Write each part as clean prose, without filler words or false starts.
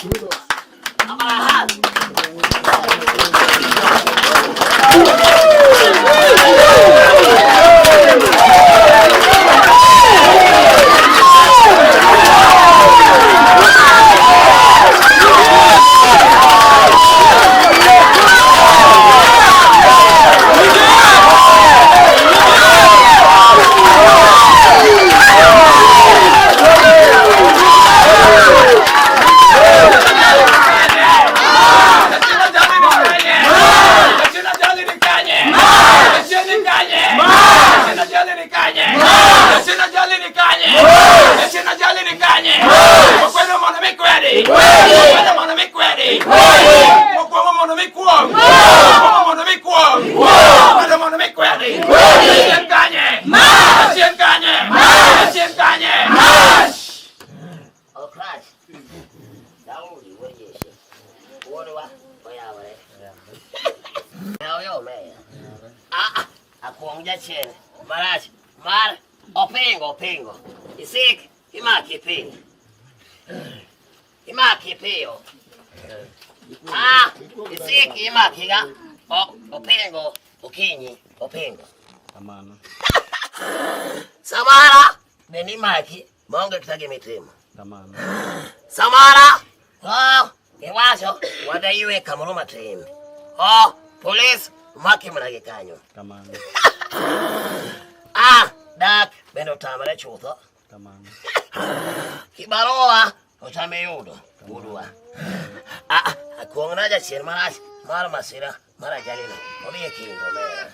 Abraham. Okrach. Daudi wuod Jesse. Wuodwa oyawore. Yaw meya. Ah, akuong' jachien marach mar opingo opingo. Isik imaki piny. Imaki piyo. Ah, isik imaki ga. Opingo okinyi opingo. Kamano. Samara be nimaki maonge kata gima itimo. Kamano. Samara! Oh, iwacho wadaywe kamoro matin. Oh, polis maki mana gi kanyo. Kamano. Ah, dak bende otamre chutho. Kamano. Kibarua otame yudo wuodwa. Ah, akuong'na jachien marach mar masira mar ajalino odhi e kind omera.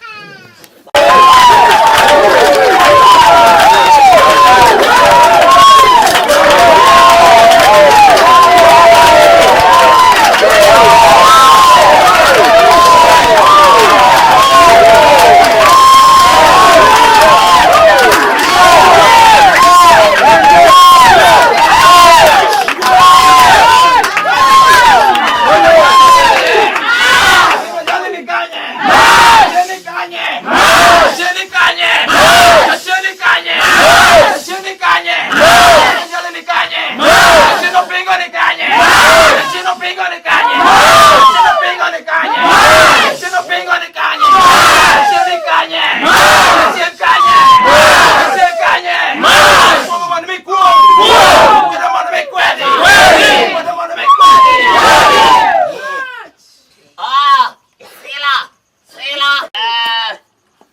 Ah, sila, sila.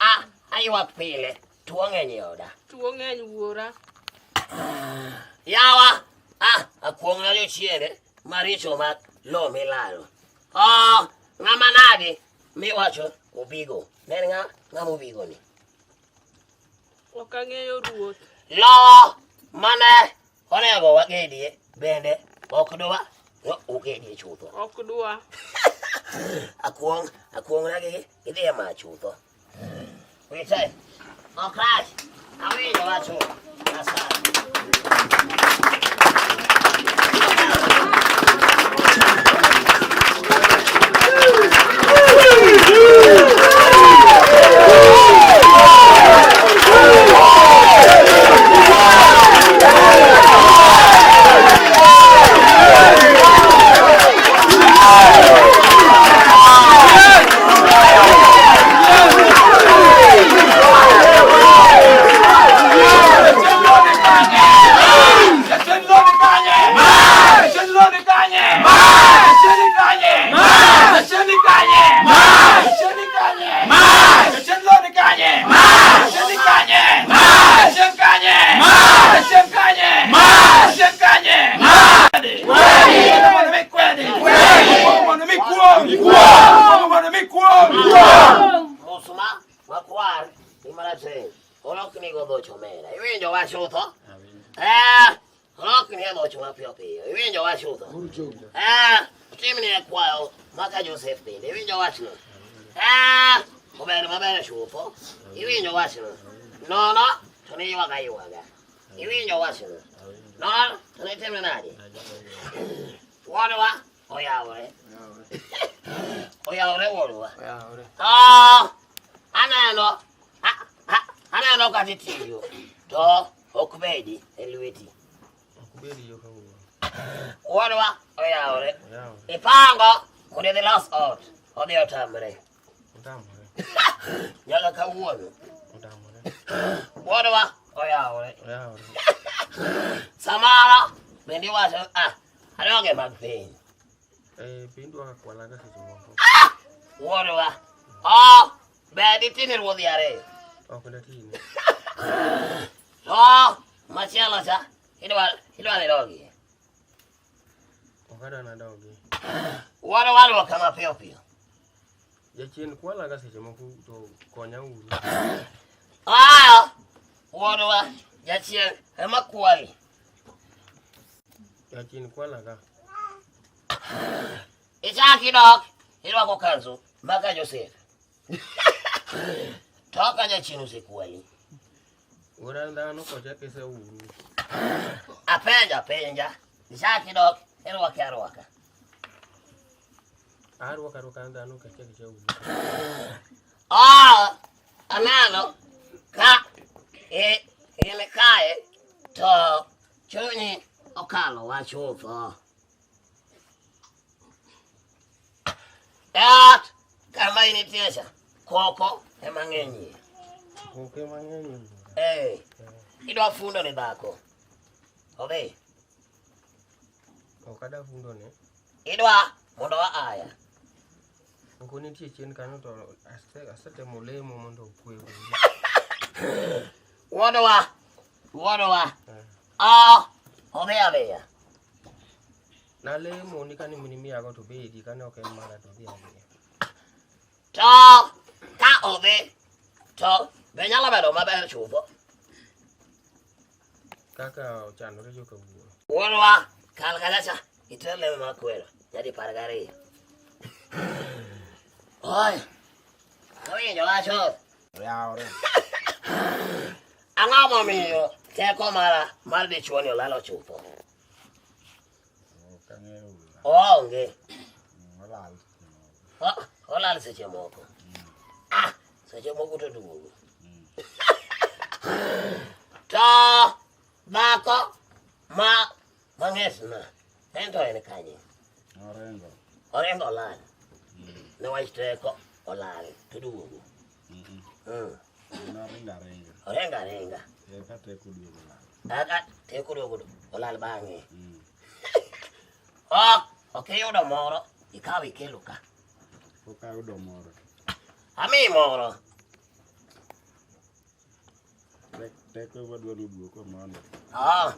Ah, aywak pile. Tuo ng'eny e oda. Tuo ng'eny wuora. Yawa, ah, akuong'na jochiende maricho mag lo milalo. Ah, ng'ama nadi miwacho obigo. Ne en ng'a ng'ama obigo ni? Ok ang'eyo ruoth. Lowo mane onego wagedie bende ok dwa no ugedie chutho. Ok dwa. Akuong' akuong'na gi idhi e mach chutho. Wite. Ok rach. Awinjo wacho. Asante. Musuma makwar ni marateng' olokni go dhoch omera. Iwinjo wach chutho? Eh, olokni e dhoch mapiyo piyo. Iwinjo wach chutho? Eh, timni e kwayo maka Joseph bende. Iwinjo wachno? Eh, ober maber chutho. Iwinjo wachno? Nono to ne ywaga ywaga. Iwinjo wachno? Nono to ne timne nade? Wuonwa oyawore. Oyawore wuonwa. Ah, aneno aneno kata itiyo to ok bedi e lweti. Ok bedi yo kawuono. Wuodwa oyawore. Ipango mondo idhi los ot. Odhi otamre. Otamore. Nyaka kawuono. Otamore. Wuodwa oyawore. Oyawore. Samoro bende iwacho ah adonge mag piny. Eh, piny dwa kwalaga seche moko. Wuodwa. Oh, be ditine ruodhi ariyo. Ok datine. To machielo cha idwa idwa ni dogi. Ok adwa nadogi. Wuodwa dwoka mapiyo piyo. Jachien kwalaga seche moko to konya uru. Ah, wuodwa jachien ema kwali. Jachien kwalaga. Ichak idok irwako kanzu maka Josef. To ka jachien osekwali. Wuoda dhano kocha kese uru. Apenja penja. Ichak idok irwake arwaka. Arwaka arwaka dhano kacha kese uru. Ah, aneno ka e in kae to chunyi okalo wach chutho. E ot kama initie cha, koko ema ng'enyie. Koko ema ng'enyie. Eh, idwa fundo ne dhako. Odhi. Ok adwa fundo ne. Idwa mondo wa aya. Koko nitie chien kanyo to asetemo lemo mondo okwe. Wuodwa, wuodwa. Eh. Ah, odhi adhiya. Nalemo ni kane miyago to bedi kane ok en mara to dhi adhiya. To ka odhi to be nyalo bedo maber chutho. Kaka ochanore joka wuoro. Wuonwa kal kacha cha iter lemo mar kwero nyadi par gariyo. Oi, awinjo wacho. Oyawore. Ang'o momiyo teko mara mar dichuo ni olalo chutho? Ok ang'eyo wuora. Oonge. Olal seche moko. Olal seche moko. Ah, seche moko to duogo. To dhako ma mang'etna en to en kanye? Orengo. Orengo olal. Newach teko olal to duogo. Oringo aringa. Oringo aringa. Eka teko duogo olal. Eka teko duogo olal bang'e. Ok, ok iyudo moro, ikaw ikelo ka. Pok ayudo moro. Amiyi moro. Teko ema dwa ni oduog mondo. Ah.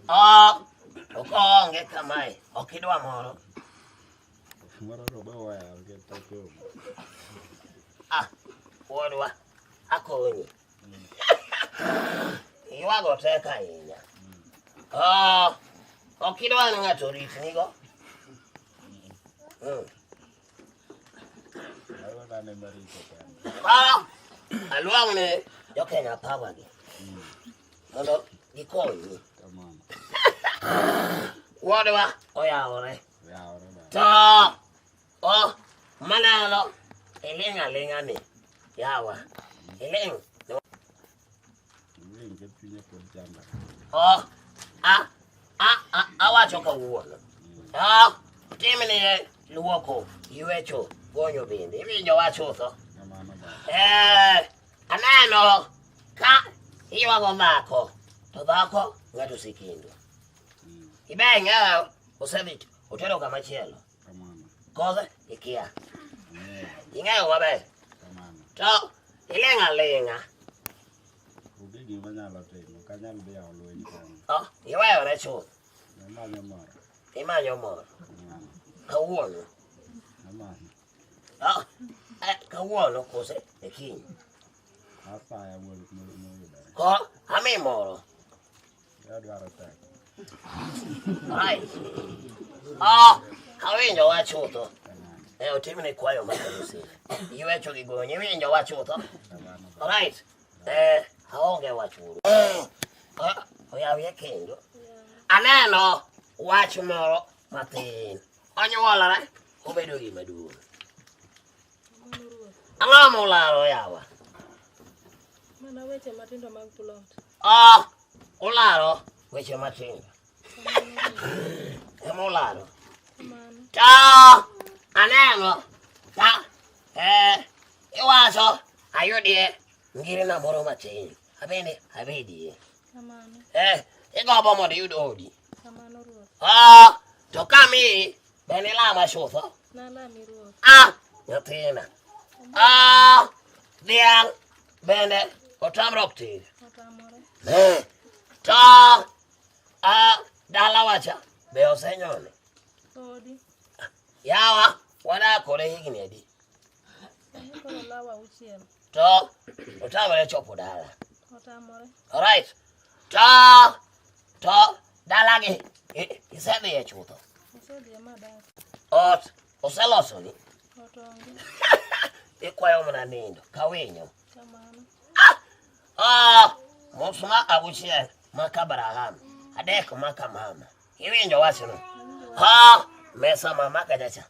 Ah, ok oonge kamae, ok idwa moro. Moro to be oweyo nikech teko onge. Ah, wuodwa, akonyi. Ywago tek ahinya. Ah, ok idwa ni ng'ato oritnigo. Adwa dhano ema rito kende. Ah, aluong ni jo Kenya Power gi. Mondo gikonyi. Kamano. Wuodwa oyawore. Oyawore baba. To oh, maneno iling' aling'a ni yawa iling' Iling' nikech chunya pod chanda. oh, a a a awacho kawuono ah, timni luoko ywecho gonyo bende iwinjo wach chutho Kamano baba. eh, aneno ka iywago dhako to dhako ng'ato osekendo ibe ing'eyo osedhi otero kama chielo Kamano. kose ikia Ang'eyo. ing'eyo maber Kamano. to iling' aling'a Onge gima anyalo timo. Ok anyal dhi yawo lweny kanyo. oh, iweyore chuth Amanyo mor. imanyo mor Kamano. kawuono Amanyo. oh, kawuono kose e kiny Asaya wuod moyudore. ko ami moro Adwaro teko. Right. Ah, awinjo wach chutho. Kamano. Otimne kwayo mar Josef. Ywecho gi gonyo, iwinjo wach chutho. Kamano. Right. Aonge wach uru. Oyawie kendo. Aneno wach moro mathin. Onyuolore, obedo gima duong'. Ang'o mularo yawa? Mana weche matindo mag plot. Ah, ularo weche matindo. Ema olaro. To aneno ka eh, iwacho ayudie ngirina moro matin. Abende abedie. Kamano. Eh, igombo mondo iyud odi. Kamano ruoth. Ah, to kamiyi bende ilama chutho. Nalami ruoth. Ah, nyathina. Ah, dhiang' bende otamruok tir. Otamore. Eh, to ah, dalawa cha be osenyone. Podi. Yawa, wadak kode higni adi? Sani koro lawa auchiel. To otamore chopo dala. Otamore. Alright. To dalagi isedhiye chutho. Osedhiye madak. Ot oselosoni. Ot onge. Ikwayo mana nindo ka winyo. Kamano. Ah, mos ma auchiel maka Abraham, adek maka mama. Iwinjo wachno? Ah, mesa mama kachacha.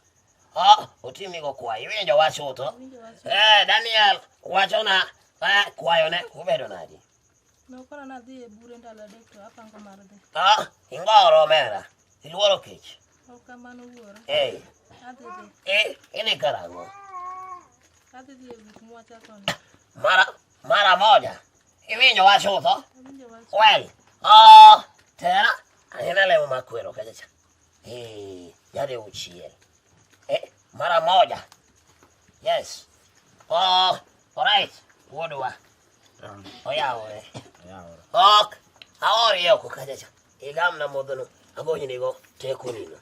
Ah, otimigo kwayo. Iwinjo wach chutho? Awinjo wach. Eh, Daniel wachona eh, kwayone obedo nadi? Nokona nadhi e bure ndalo adek to apango mar dhi. Ah, ingoro omera. Iluoro kech. Ok kamano wuora. Eh, Adhi dhi. eh, idhi karang'o? Adhi dhi e wik mwachakoni. Mara moja. Iwinjo wach chutho? Awinjo wach. Well, ah, tera anena lemo makwero kachacha. Eh, yade uchiel. Eh, mara moja. Yes. Oh, alright. Wuodwa, oyawore. Oyawore. Ok, aori oko kachacha. Igamna modhono, agonynigo tekonino.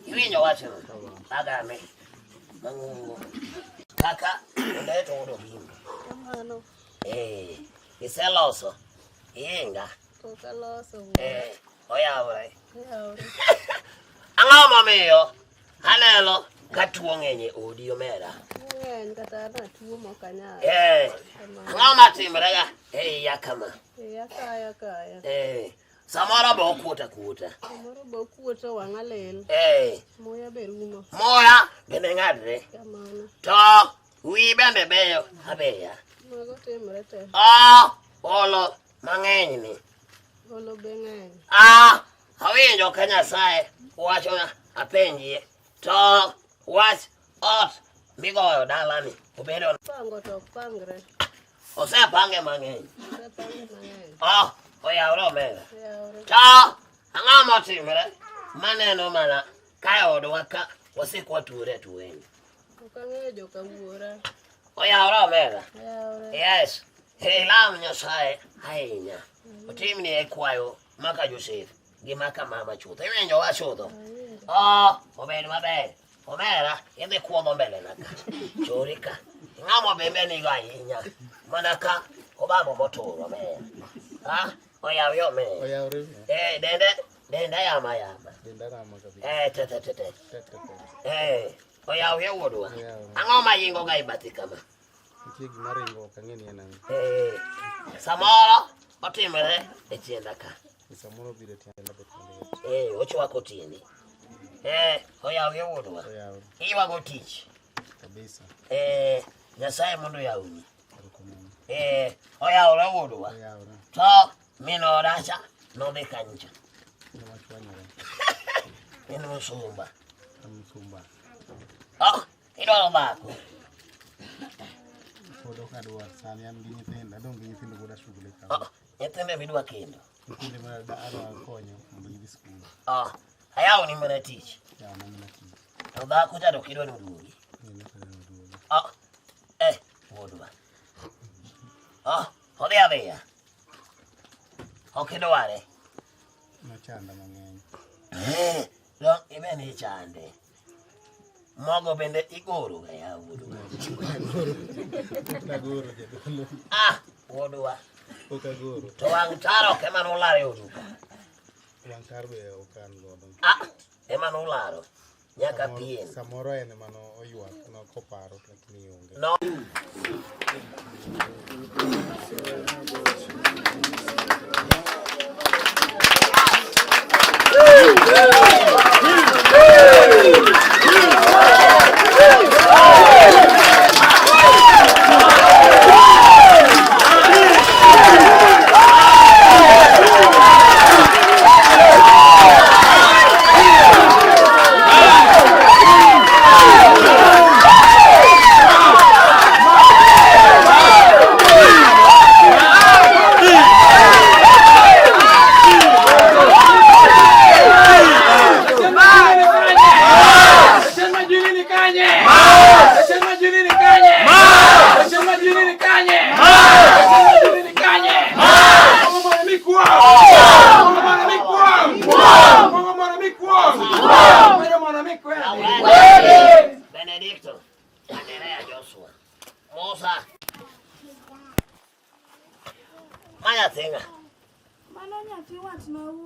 Iwinjo wachno? Agame. Mang'ongo. Kaka ondeto wuod Ogimbo. Kamano. Eh, iseloso. Iinga. Pok aloso wuora. Eh, oyawore. Oyawore. Ang'o momiyo aneno ka tuo ng'eny e odi omera? Ng'eny kata an atuo mok anyal. Eh, Kamano. ang'o matimore ga e iya kama? Iya kaya kaya. Eh, samoro be okuot akuota. Samoro be okuot to wang'a lil. Eh, Muya be rumo. muya bende ng'adre. Kamano. To wiyi bende beyo abeya. Mago timre te. Ah, olo mang'eny ni. Olo be ng'eny. Ah, awinjo ka Nyasaye wachona apenjie. To wach ot migoyo dalani obedo Pango to ok pangre. osepange mang'eny. Osepange mang'eny. Oh, oyawre omera. Oyawre. To ang'o motimore? Maneno mana ka e odwa ka wasik watuore atueni. Ok ang'eyo joka wuora. Oyawre omera. Oyawre. Yes. Ilam Nyasaye ahinya. Otimni e kwayo maka Josef gi maka mama chutho. Iwinjo wa chutho? Oh, obed maber. Omera, idhi kuodho mbele na ka. Chori ka. Ng'amo bembe nigo ahinya. Mana ka obambo moturo omera. Ha? Oyawre omera. Oyawre. Eh, dende, denda yama yama. Denda rama kabisa. Eh, te te te te. Te te te. Eh, oyawre wuodwa. Oyawre. Ang'o ma yingo ga e bathi kama? Nitie gima ringo ok ang'e ni en ang'o. Eh, samoro otimore e tienda ka. Samoro biro e tienda be tiende. Eh, ochwako tiendi. Eh, oyawre wuodwa. Oyawre Iywago tich. kabisa. Eh, Nyasaye mondo oyawni. Erokamano. Eh, oyawre wuodwa. Oyawre. To min oda cha nodhi kanyo cha. Ne wachwanyore. En musumba. En musumba. Oh, idwaro dhako. Pod ok adwar. Sani an gi nyithindo. Adong' gi nyithindo pod ashughulika. Oh, nyithindo midwa kendo. Nyithindo ma adwa konyo mondo gidhi skul. Oh, ayawni mana tich. Yawna mana tich. To dhako cha to ok idwa ni oduogi. Ni ok adwa ni oduogi. Oh, eh, wuodwa. Oh, odhi adhiya. Ok idware. Nochanda mang'eny. Eh, dong ibe ni ichande. Mogo bende igoro ga ya wuodwa. Ok agoro jadolo. Ah, wuodwa. Ok agoro. To wang' taro ok ema nularo e odu ka. Wang' tar be ok an godo. Ah, ema nularo. Nyaka pien. Samoro en ema oywak koparo lakini onge. No.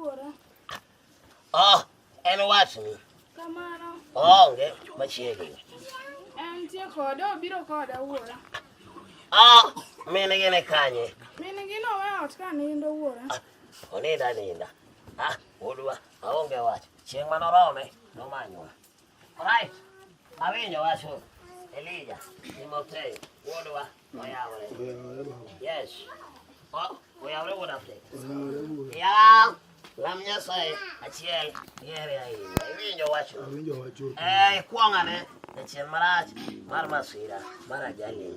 wuora. Oh, en watni. Kamano. Oonge machiegni. Entie kode, obiro koda wuora. Ah, min gi ni kanye? Min gi nowe ot ka nindo wuora. Ah, oninda aninda. Ah, wuodwa, aonge wach. Chieng' manorome, nomanywa. Right. Awinjo wacho. Elija, Timotheo, wuodwa, oyawre. Yes. Oh, oyawre wuod Afrika. Ya, lam Nyasaye achiel ihere ahinya. Iwinjo wacho. Awinjo wacho. Eh, ikwong' ane jachien marach mar masira mar ajali.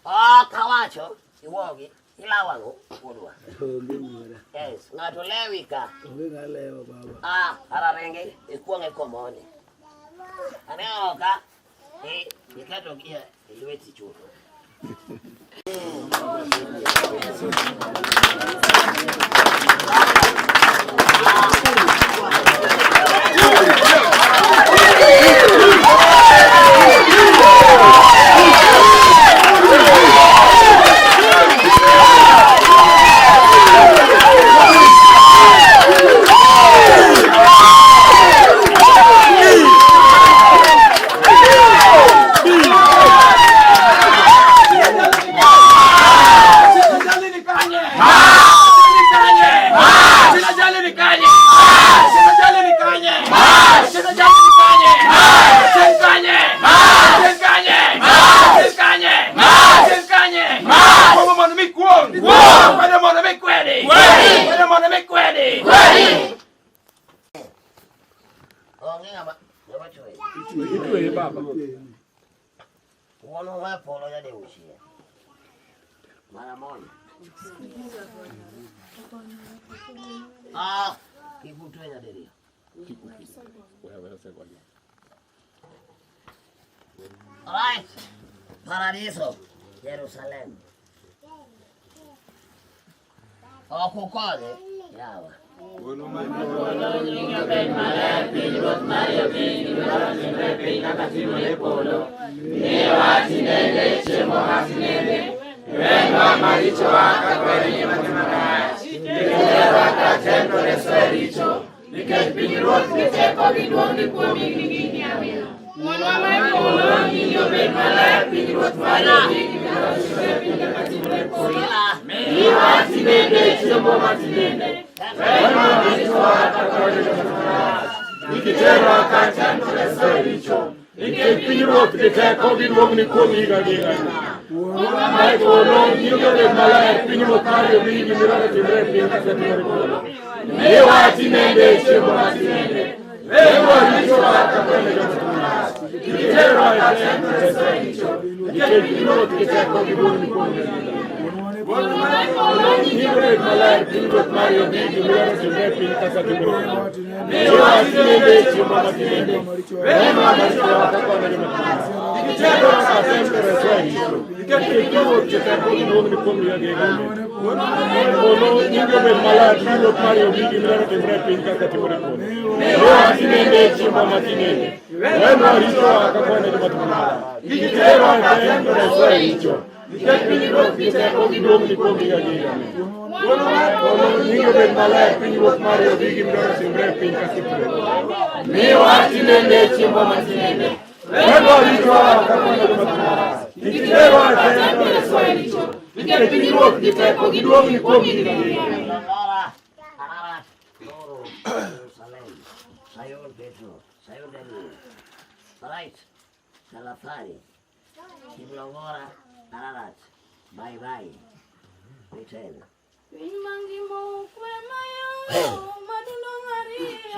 Oh, kawacho, iwogi, ilawo ang'o wuodwa? Onge wuora. Yes, ng'ato lewi ka. Onge ng'a lewo baba. Ah, ararenge ikuong'e komoni. Aneno ka iketo gi e lweti chutho. Onge ng'ama ng'ama chwe. Itweye baba. Wuonwa ma polo jadeuchiel. Mara moja. Ah, kik utwe nyadiriyo. Alright. Paradiso, Jerusalem. Ok ukonye, yawa. Wuonwa ma e polo, nyingi obed maler, pinyruoth mari obi, gima idwaro timre e piny kaka timore e polo. Nikech pinyruoth gi teko gi duong' ni kuom higa gi higa. Wuonwa ma e polo, nyingi obed maler, pinyruoth mari obi, gima idwaro timre e piny kaka timore e polo. Miwa tinende chiemo ma tinende. Wewa richowa kaka waweyo joma marach. Kik iterwa e tem, to reswa e richo. Nikech pinyruoth gi teko gi duong' ni kuom higa gi higa. Wuonwa ma e polo, nyingi obed maler, pinyruoth mari obi, gima idwaro timre e piny kaka timore e polo. Miwa tinende chiemo ma tinende. Wewa richowa kaka waweyo joma marach. Kik iterwa e tem, to reswa e richo. Nikech pinyruoth gi teko gi duong' ni kuom higa gi higa. Wuonwa ma e polo, nyingi obed maler, pinyruoth mari obi, gima idwaro timre e piny kaka timore e polo. Miwa tinende chiemo ma tinende. Wewa richowa kaka waweyo joma marach. Kik iterwa e tem, to reswa e richo. Nikech pinyruoth gi teko gi duong' ni kuom higa gi higa. Wuonwa ma e polo, nyingi obed maler, pinyruoth mari obi, gima idwaro timre e piny kaka timore e polo. Miwa tinende chiemo ma tinende. Wewa richowa kaka waweyo joma marach. Kik iterwa e tem, to reswa e richo. Nikech pinyruoth gi teko gi duong' ni kuom higa gi higa. Lora, Ararat, Loro, Jerusalem, Sayun Petro, Sayun Daniel. Right. Kalafari, Kiblongora, Ararat. Bye bye. Return. Piny mangima okwe mayom, madundo Maria.